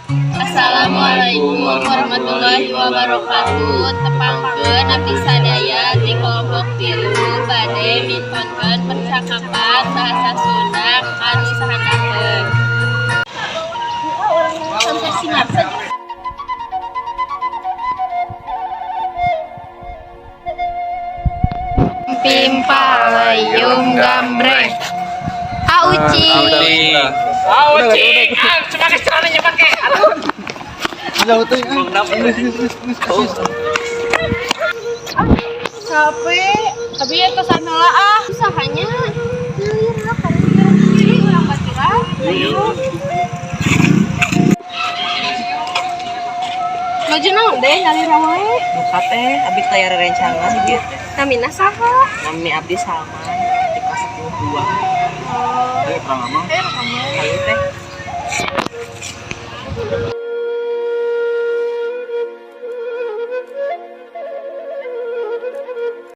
Assalamualaikum warahmatullahi wabarakatuh. Tepangkeun abdi sadaya ti kelompok 3 bade mintonkeun percakapan bahasa Sunda kanu sahandapeun. Sampai sinarsa. Pimpaleyum gambreng. Auci. Auci, ah, cuma celananya pakai. Aduh. Capek, tapi ya kesan heula ah. Usahanya. Jadi urang baturan. Ayo. Baju naon deh nyalira wae. Muka teh abdi teh rerencangan di dieu teh. Namina saha? Nami abdi Salman di kelas 10 2. Oh. Ayo perang amang. Eh, kamu. Ayo teh.